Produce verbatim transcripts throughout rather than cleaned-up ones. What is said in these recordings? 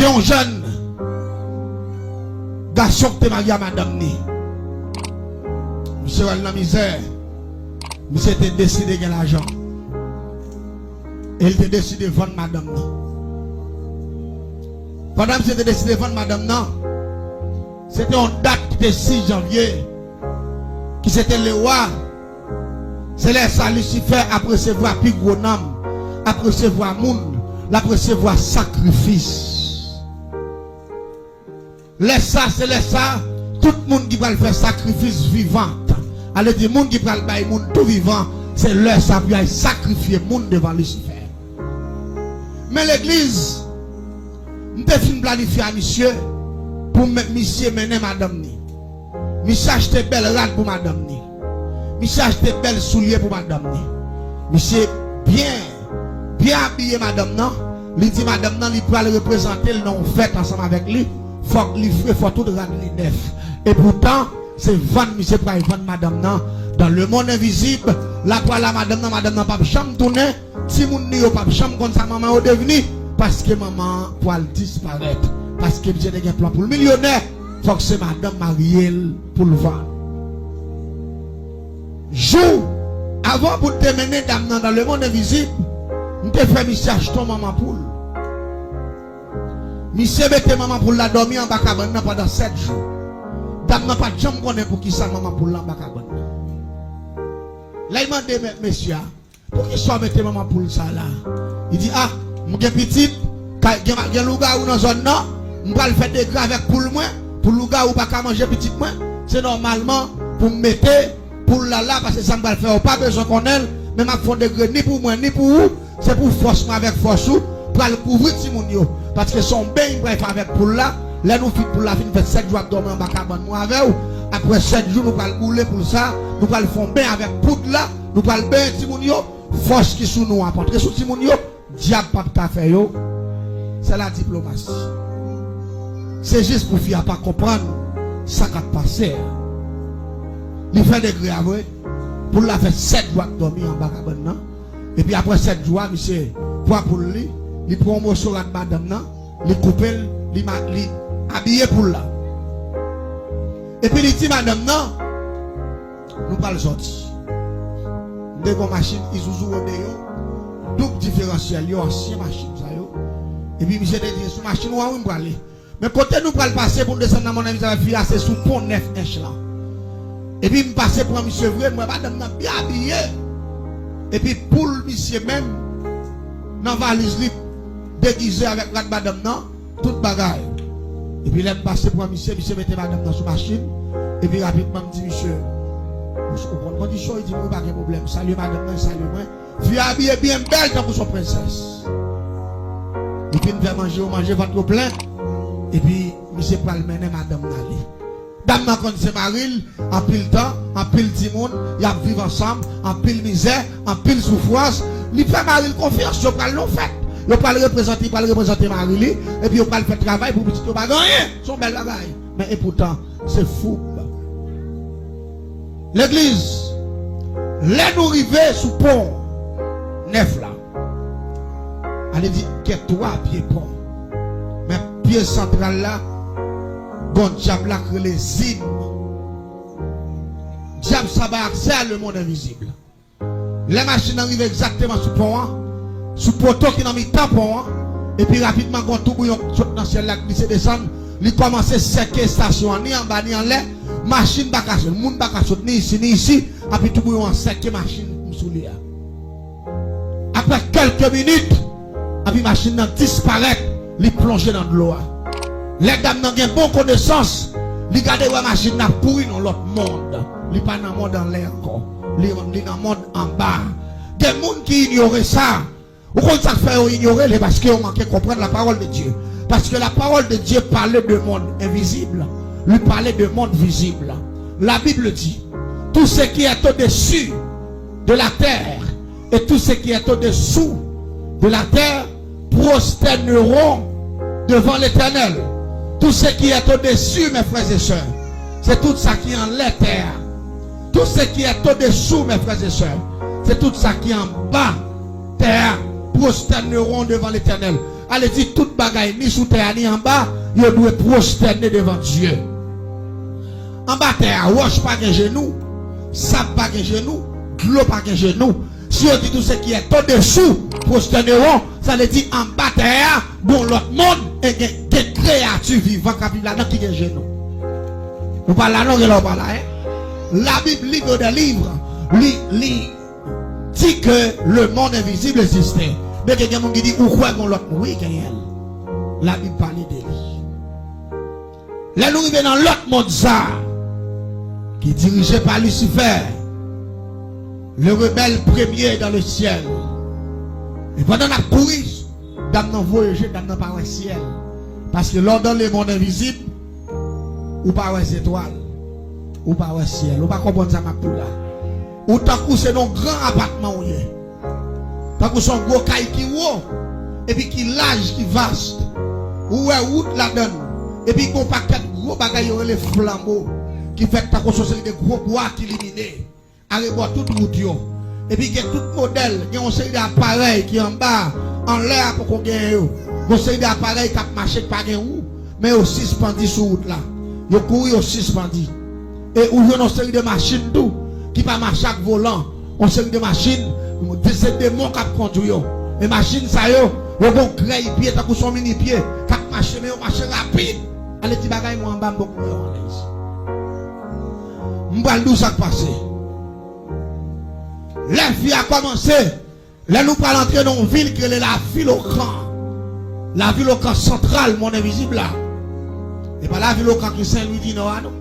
Yon jèn gason ki te marye a madanm ni. Misye wè l nan mizè. Misye te deside gen lajan. E l te deside vann madanm nan. Pandan misye te deside vann madanm nan, se te yon dat ki te sis janvye, ki se te lewa. Se lè sa Lisifè ap resevwa pi gwo nanm, ap resevwa moun, l ap resevwa sakrifis. Lè sa, se lè sa, tout moun ki pral fè sakrifis vivan, ale di moun ki pral bay moun tou vivan, se lè sa pou y al sakrifye moun devan Lisifè. Men legliz, m te fin planifye a misye pou m, misye mennen madanm ni. Misye achte bèl rad pou madanm ni. Misye achte bèl soulye pou madanm ni. Misye byen, byen abiye madanm nan. Li di madanm nan li pral reprezante l nan yon fèt ansanm avèk li. Fòk li fre, fò tout rad li nèf. E poutan, se vann misye pral vann madanm nan. Dan lemonn envizib, lapwa la madanm nan, madanm nan p ap janm tounen. Timoun li yo p ap janm konn sa manman yo devni, paske manman an pwal disparèt. Paske misye te gen plan pou l milyonè, fòk se madanm marye l pou l vann. Jou avan pou n te mennen dam nan dan lemonn envizib, m te fè misye achte yon manman poul. Misye mete manman poul la dòmi anba kabann nan pandan sèt jou. Dam nan pa t janm konnen poukisa manman poul la anba kabann nan. Lè l mande mèt mesye a, "Poukisa w mete manman poul sa la?" Li di, "A, m gen pitit, ka gen, gen lougawou nan zòn nan, m pral fè dega avèk poul mwen, pou lougawou pa ka manje pitit mwen." Se nòmalman pou m mete poul la la, paske sa m pral fè, ou pa bezwen konnen l, men m ap fè yon dega ni pou mwen, ni pou ou, se pou fòs mwen avèk fòs ou, pral kouvri timoun yo, paske se yon beny m pral fè avèk poul la. Lè nou fin, poul la fin fè sèt jou ap dòmi anba kabann mwen avè w, apre sèt jou, nou pral boule poul sa, nou pral fè yon beny avèk poud la, nou pral benyen timoun yo, fòs ki sou nou ap antre sou timoun yo, dyab p ap ka fè yo. Se la diplomasi. Se jis pou fi a pa konprann sa k ap pase a. Li fè dega a vre. Poul la fè sèt jou ap dòmi anba kabann nan. Epi apre sèt jou a, misye pran poul li, li pran yon moso rad madanm nan, li koupe l, li ma-, li abiye poul la. Epi li di madanm nan, "Nou pral sòti." M te gen yon machin Isuzu Rodeo, doub diferansyèl yo, ansyen machin sa yo. Epi misye te di, "Sou machin ou an wi m prale." Men kote nou pral pase pou n desann nan Mòn Envizib avèk fi a, se sou pon nèf ench lan. Epi m pase pran misye vre, m wè madanm nan byen abiye. Epi poul misye menm, nan valiz li, degize avèk rad madanm nan, tout bagay. Epi lè m pase pran misye, misye mete madanm nan sou machin. Epi rapidman m di misye, "Ou, ou konn kondisyon?" Li di, "Wi, pa gen pwoblèm." Salye madanm nan, li salye mwen. Fi a abiye byen bèl tankou s on prensès. Li fin fè manje yo manje, vant yo plen. Epi misye pral mennen madanm nan ale. Dam nan konn se mari l, anpil tan, anpil timoun, y ap viv ansanm, anpil mizè, anpil soufrans. Li fè mari l konfyans, yo pral nan fèt. Yo pral reprezante, li pral reprezante mari li, epi yo pral fè travay pou pitit yo pa gen anyen. Se yon bèl bagay. Men epoutan, se foub. Legliz, lè nou rive sou pon nèf la, ale di gen twa pye pon. Men pye santral la, gon dyab la k rele Zin. Dyab sa bay aksè a lemonn envizib. Lè machin nan rive egzakteman sou pon an, sou poto ki nan mitan pon an, epi rapidman gon toubouyon sot nan syèl la k glise desann, li kòmanse sèke estasyon an, ni anba ni anlè, machin pa ka sot, moun pa ka sot ni isi ni isi, epi toubouyon an sèke machin m sou li a. Apre kèlke minit, epi machin nan disparèt, li plonje nan dlo a. Lè dam nan gen bon konesans, li gade wè machin nan ap kouri nan lòt mond. Li pa nan mond anlè ankò. Li, li nan mond anba. Gen moun ki inyore sa. Ou konn sa k fè yo inyore l? Se paske yo manke konprann la parole de Dieu. Parce que la parole de Dieu parle de monde invisible. Lui parle de monde visible. La Bible dit, tout ce qui est au-dessus de la terre et tout ce qui est au-dessous de la terre prosterneront devant l'Éternel. Tout ce qui est au-dessus, mes frères et sœurs, se tout sa ki anlè tè a. Tout ce qui est au-dessous, mes frères et sœurs, se tout sa ki anba tè a, prosterneront devant l'Éternel. Sa vle di tout bagay, ni sou tè a, ni anba, yo dwe pwostène devan Dye. Anba tè a, wòch pa gen jenou, sab pa gen jenou, dlo pa gen jenou. Si yo di tout ce qui est au-dessous prosterneront, sa vle di anba tè a, gon lòt mond, e gen, gen kreyati vivan k ap viv ladan ki gen jenou. Ou pa la non, gen lè ou pa la, en. La Bible livre des livres, li, li di ke le monde invisible existe. Men ke gen moun ki di, ou kwè gon lòt mond? Wi, genyen l. Labib pale de li. Lè nou rive nan lòt mond sa, ki dirije pa Lisifè, le rebelle premier dans le ciel. E pandan n ap kouri, dam nan voye je, dam nan pa wè syèl. Paske lè w dans le monde invisible, ou pa wè zetwal, ou pa wè syèl, ou pa konprann sa m ap di w la. Ou tankou se nan yon gran apatman ou ye. Tankou se yon gwo kay ki wo, epi ki laj, ki vast. Ou wè wout ladan l, epi gon pakèt gwo bagay yo rele flanbo, ki fèt tankou se yon seri de gwo bwa ki limine arebò tout wout yo. Epi gen tout modèl, gen yon seri de aparèy ki anba, anlè a poko genyen yo. Gon seri de aparèy k ap mache k pa gen wou, men yo sispandi sou wout la. Yo kouri, yo sispandi. E ou jwenn yon seri de machin tou, ki pa mache ak volan. Yon seri de machin, de, se demon k ap kondwi yo. E machin sa yo, yo gon grèy pye, tankou se yon mini pye, k ap mache, men yo mache rapid. Ale ti bagay mwen anba, m poko wè yo anlè isi. M pral di w sa k pase. Lè fi a kòmanse, lè nou pral antre nan yon vil ki rele Lavilokan. Lavilokan santral, mond envizib la. E pa Lavilokan ki Senlwi di Nò a, non.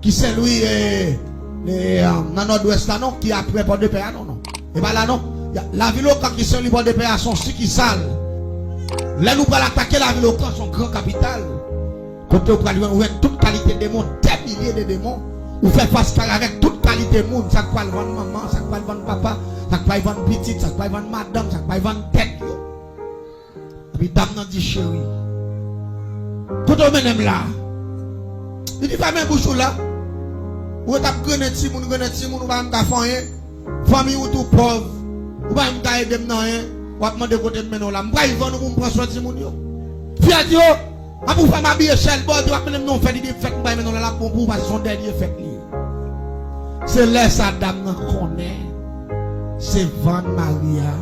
Ki Senlwi, e, e, nan Nòdwès la, non. Ki aprè Pòdepè a, non, non. E pa la, non. Lavilokan ki Senlwi Pòdepè a, se yon sikisal. Lè nou pral atake Lavilokan, se yon gran kapital. Kote ou pral jwenn, ou jwenn tout kalite demon, dè milye de demon. Ou fè fas kare avèk tout kalite moun, sa k pral vann manman, sa k pral vann papa, sa k pral vann pitit, sa k pral vann madanm, sa k pral vann tèt yo. Epi dam nan di, cheri, kote w mennen m la? Li di, fèmen bouch ou la. Ou ret ap grennen timoun, grennen timoun, ou pa menm ka fè anyen. Fanmi ou tou pòv. Ou pa menm ka ede m nan anyen. W ap mande kote m mennen w la. M pral vann ou pou m pran swen timoun yo. Fi a di, o, an pou fè m abiye chèlbò, di w ap mennen m nan yon fèt, li di fèt m pral mennen w la, l ap bon pou ou, paske se yon dènye fèt li ye. Se lè sa dam nan konnen se vann mari a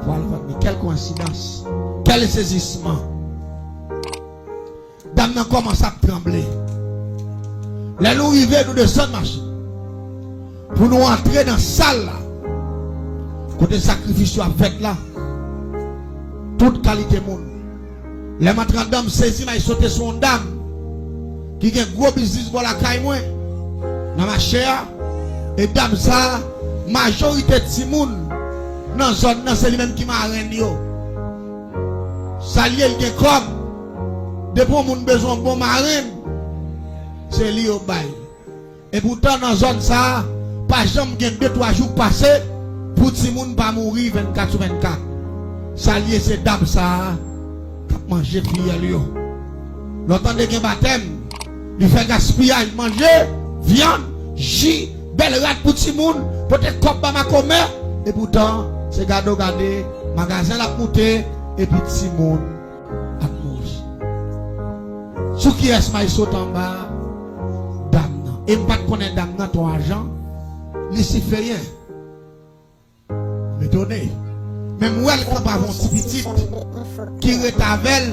pral vann li. Quelle coïncidence! Quel saisissement! Dam nan kòmanse ap tranble. Lè nou rive, nou desann machin. Pou nou antre nan sal la, kote sakrifis yo ap fèt la, tout kalite moun. Lè m antre anndan, m sezi, m al sote sou yon dam ki gen gwo biznis bò lakay mwen, nan mache a. E dam sa a, majorite timoun nan zòn nan, se li menm ki marenn yo. Sa l ye, l gen kòb. Depi yon moun bezwen yon bon marenn, se li yo bay. Epoutan, nan zòn sa a, pa janm gen de twa jou k pase pou timoun pa mouri vennkat sou vennkat. Sa l ye, se dam sa a k ap manje fiyèl yo. Lè w tande gen batèm, li fè gaspiyaj manje, vyann, ji, bèl rad pou timoun, pote kòb ba makomè. Epoutan, se gade w gade, magazen l ap moute, epi timoun ap mouri. Sou kiyès m al sote anba? Dam nan. E m pa t konnen dam nan te yon ajan lisiferyen. M etone. Men m wè l kanpe avè yon ti pitit ki ret avè l.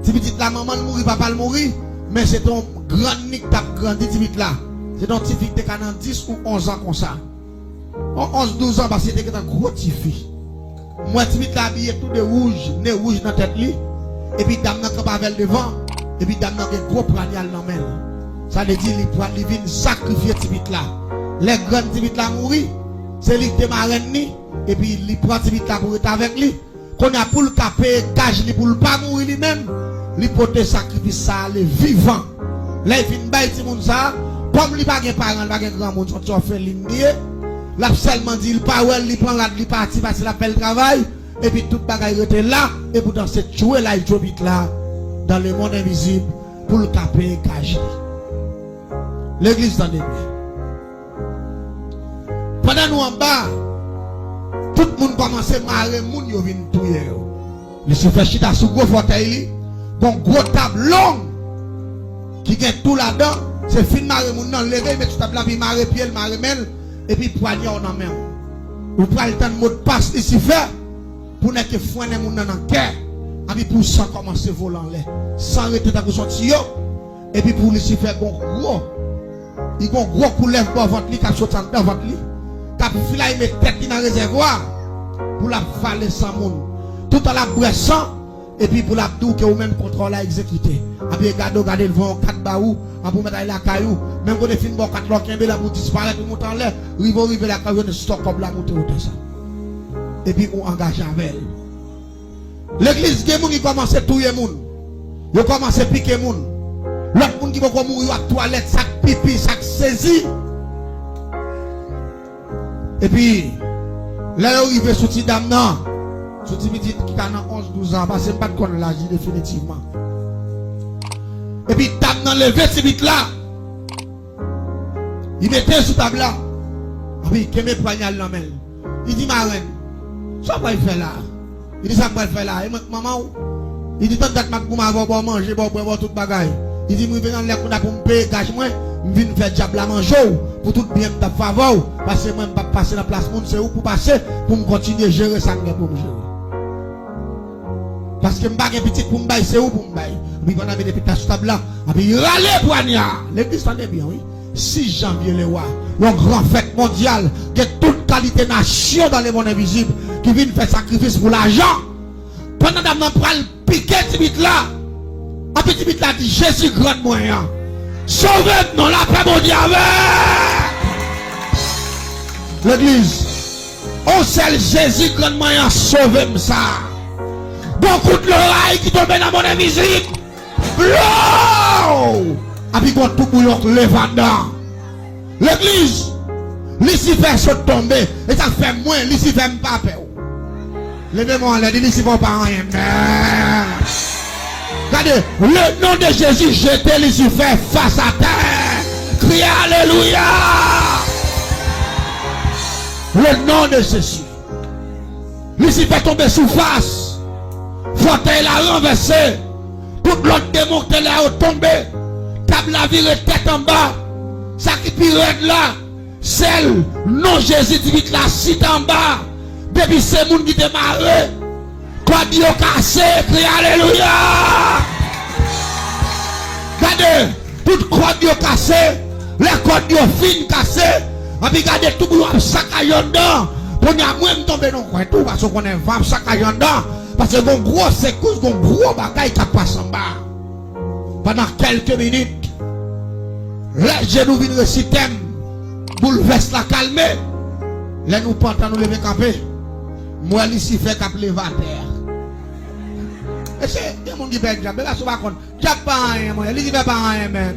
Ti pitit la, manman l mouri, papa l mouri. Men se te yon grann li k t ap grandi ti pitit la. Se te yon ti fi ki te ka nan dis ou onz an konsa. Yon onz, douz an, paske li te gentan gwo tifi. M wè ti pitit la abiye tou de wouj, ne wouj nan tèt li. Epi dam nan kanpe avè l devan. Epi dam nan gen gwo pwanyal nan men l. Sa vle di li pran, li vin sakrifye ti pitit la. Lè grann ti pitit la mouri, se li ki te marenn li. Epi li pran ti pitit la pou ret avèk li. Kounye a, pou l ka peye gaj li, pou l pa mouri li menm, li pote sakrifis sa a, li vivan. Lè l fin bay timoun sa a, kòm li pa gen paran, li pa gen granmoun, se yon ti òfelin li ye, l ap sèlman di l pa wè l, li pran rad li pati, pase l ap fè l travay, epi tout bagay rete la, epoutan se tchwe l al tchwe pitit la dans le monde invisible pou l ka peye gaj li. Legliz, tande byen. Pandan nou anba, tout moun kòmanse mare moun yo vin touye yo. Lisifè chita sou gwo fòtèy li. Gon gwo tab long ki gen tou ladan. Se fin mare moun nan, leve, met sou tab la, pi mare pye l, mare men l, epi pwanyè w nan men w. Ou pral tann modpas Lisifè pou nèg ke fwennen moun nan nan kè, epi pou san kòmanse vole anlè. San rete tankou son tiyo, epi pou Lisifè gon gwo, li gon gwo koulèv bò vant li k ap soti anndan vant li, k ap flayme tèt li nan rezèvwa, pou l ap vale san moun. Toutan l ap bwè san, epi pou l ap di w ke ou menm kontra w la egzekite. Epi gade w, gade l voye yon kat ba ou, epi ou mèt al lakay ou. Menm kote fin ba w kat la, w kenbe l, epi ou disparèt, ou monte anlè, rive w rive lakay ou, jwenn stòk kòb la moute otè sa. Epi ou angaje avè l. Legliz, gen moun ki kòmanse touye moun. Yo kòmanse pike moun. Lòt moun ki poko mouri, yo ap twalèt, sa k pipi, sa k sezi. Epi, lè yo rive sou ti dam nan, sou ti pitit ki ka nan onz, douz an, paske m pa t konn laj li definitivman. Epi, dam nan leve ti pitit la, li mete l sou tab la, epi li kenbe pwanyè l nan men l. Li di, "Marenn, sa w pral fè la a?" Li di, "Sa m pral fè la a? E mwen k manman w?" Li di, "Tann dat m ap goumen avè w, ba w manje, ba w bwè, ba w tout bagay." Li di, "M rive nan lè kounye a pou m peye gaj mwen, m vin fè dyab la manje w, pou tout byen m t ap fè avè w, paske mwen m p ap pase nan plas moun, se ou pou pase, pou m kontinye jere sa m gen pou m jere. Paske m pa gen pitit pou m bay, se ou pou m bay." Epi pandan mete pitit la sou tab la, epi rale pwanyè a. Legliz, tande byen, wi. Sis janvye, Lewa, yon gran fèt mondyal, gen tout kalite nasyon dans le monde invisible ki vin fè sakrifis pou lajan. Pandan dam nan pral pike ti pitit la, epi ti pitit la di, "Jezi grann mwen an, sove m non, lapè Bondye avè." Legliz, on sèl Jezi grann mwen an sove m sa. Gon kout loray ki tonbe nan mond envizib. Blow! Epi gon toubouyon k leve anndan. Legliz, Lisifè sot tonbe. E sa k fè mwen, Lisifè, m pa pè w. Leve men w anlè, di, "Lisifè, w pa anyen, men." Gade, le nom de Jésus, jete Lisifè fas atè. Kriye alelouya. Le nom de Jésus. Lisifè tonbe sou fas. Fòtèy la ranvèse. Tout lòt demon ki te la yo tonbe. Tab la vire tèt anba. Sa ki pi rèd la, sèl non Jezi ti pitit la chita anba. Depi se moun ki te mare, kòd yo kase, kriye alelouya. Gade, tout kòd yo kase, lè kòd yo fin kase, epi gade toubouyon ap sakaje anndan. Kounye a mwen m tonbe nan kwen tou, paske w konnen van ap sakaje anndan, paske gon gwo sekous, gon gwo bagay k ap pase anba. Pandan kèlke minit, lè je nou vin resi tèm, boulvès la kalme. Lè nou pantan, nou leve kanpe, m wè Lisifè k ap leve atè a. Mesye, gen moun ki pè dyab, men si w pa konn, dyab pa anyen, mwen. Lisifè pa anyen, men.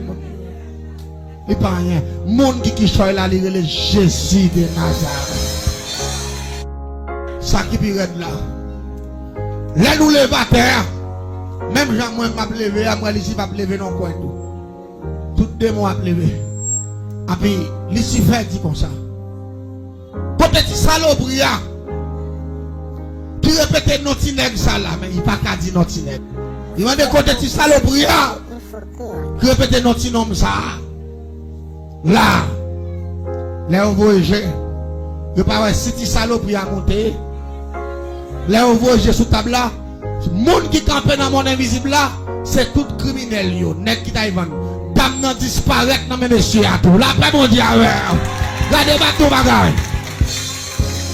Li pa anyen. Moun ki kichòy la, li rele Jezi de Nazarèt. Sa ki pi rèd la, lè nou leve atè a, menm jan mwen m ap leve a, m wè Lisifè ap leve nan kwen tou. Tout demon ap leve. Epi Lisifè di konsa, "Kote ti salopri a ki repete non ti nèg sa la?" Men li pa ka di non ti nèg. Li mande, "Kote ti salopri a ki repete non ti nonm sa a?" La, lè yo voye je, yo pa wè si ti salopri a moute. Lè yo voye je sou tab la, moun ki kanpe nan mond envizib la, se tout kriminèl yo, nèg ki t al vann. Dam nan disparèt nan men mesye a tou. Lapè Bondye avè w. Gade, m ap di w bagay.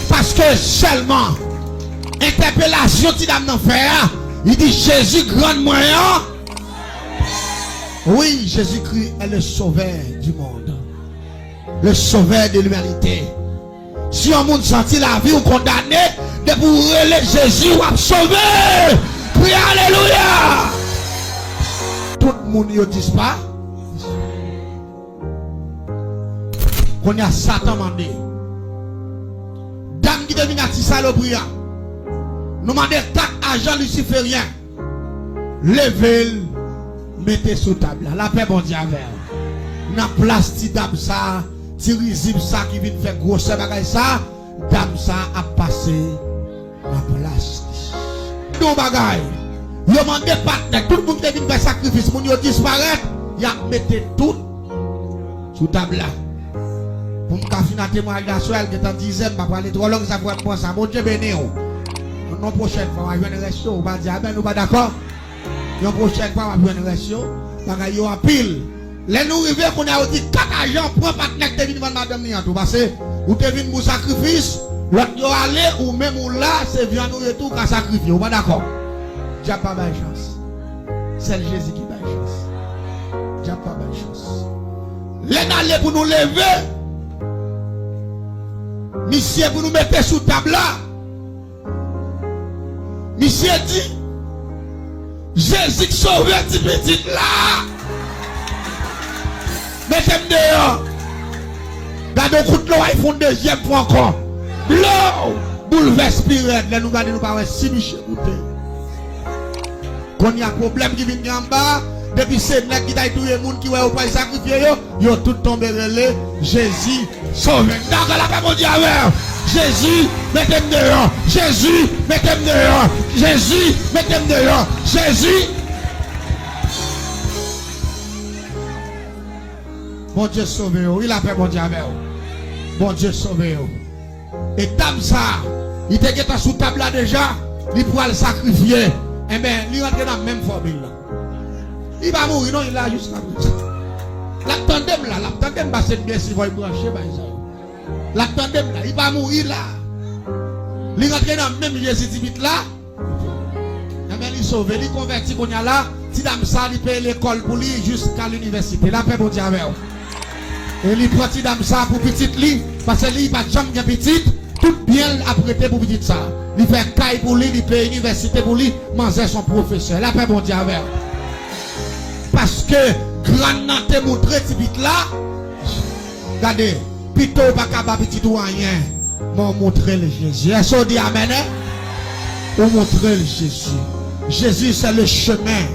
Paske sèlman entèpelasyon ti dam nan fè a, li di, "Jezi grann mwen an." Oui, Jésus-Christ est le sauveur du monde. Le sauveur de l'humanité. Si yon moun santi lavi w kondane, depi w rele Jezi, w ap sove. Kriye alelouya. Tout moun yo dispa. Kounye a, Satan mande. Dam ki te vin ak ti salopri a, nou mande kat ajan lisiferyen leve l, mete sou tab la. Lapè Bondye avè w. Nan plas ti dam sa, ti rizib sa ki vin fè gwosè bagay sa, dam sa ap pase nan plas li. Yon bagay. Yo mande patnè, tout moun ki te vin fè sakrifis, moun yo disparèt, y ap mete tout sou tab la. Pou m ka fin a temwayaj la, sou al gentan dizè, m pa prale twò long, sa fè m pran sa. Bondye beni w. Yon pwochèn fwa, w a jwenn rès yo, ou pa di amèn, ou pa dakò? Yon pwochèn fwa, w ap jwenn rès yo. Bagay yo anpil. Lè nou rive, kounye a yo di kat ajan, pran patnè ki te vin vann madanm li an tou. Pase, ou te vin pou sakrifis, lòt yo ale, ou menm ou la, se vyann ou ye tou, ou ka sakrifye, ou pa dakò? Dyab pa bay chans. Sèl Jezi ki bay chans. Dyab pa bay chans. Lè n ale pou nou leve, misye pou nou mete sou tab la, misye di, Jezi k sove ti pitit la, mete m deyò. Gade yon kout lò, ay fè yon dezyèm fwa ankò. Blow! Boulvès pi rèd. Lè nou gade, nou pa wè si misye moute. Kounye a pwoblèm ki vin gen anba a, depi se nèg ki t al touye moun ki wè yo pral sakrifye yo, yo tout tonbe rele, Jezi sove m. Dakò, lapè Bondye avè w. Jezi, mete m deyò. Jezi, mete m deyò. Jezi, mete m deyò. Jezi. Bondye sove yo. Wi, lapè Bondye avè w. Bondye sove yo. E dam sa, li te gentan sou tab la deja, li pral sakrifye. Enben, li rantre nan menm fòmil la. Li pa mouri non, li la jiska prezan. L ap tande m la, l ap tande m pase m gen si fò l branche bay sa yo. L ap tande m la, li pa mouri la. Li rantre nan menm Jezi ti pitit la. Enben, li sove, li konvèti kounye a la. Ti dam sa, li peye lekòl pou li jiska linivèsite. Lapè Bondye avè w. E li pran ti dam sa pou pitit li, paske li pa t janm gen pitit, tout byen l ap rete pou pitit sa. Li fè kay pou li, li peye inivèsite pou li, manzè s on pwofesè. Lapè Bondye avè w. Paske grann nan te moutre ti pitit la, gade, pito w pa ka ba pitit ou anyen, men w moutre l Jezi. Èske w di amèn, en? Ou moutre l Jezi. Jezi, c'est le chemin,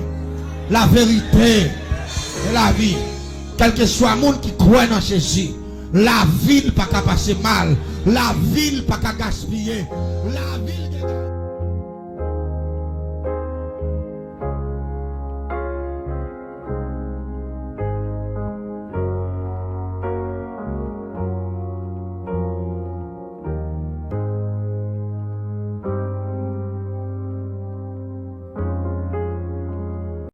la vérité et la vie. Kèlkeswa moun ki kwè nan Jezi, lavi l pa ka pase mal, lavi l pa ka gaspiye, lavi l gen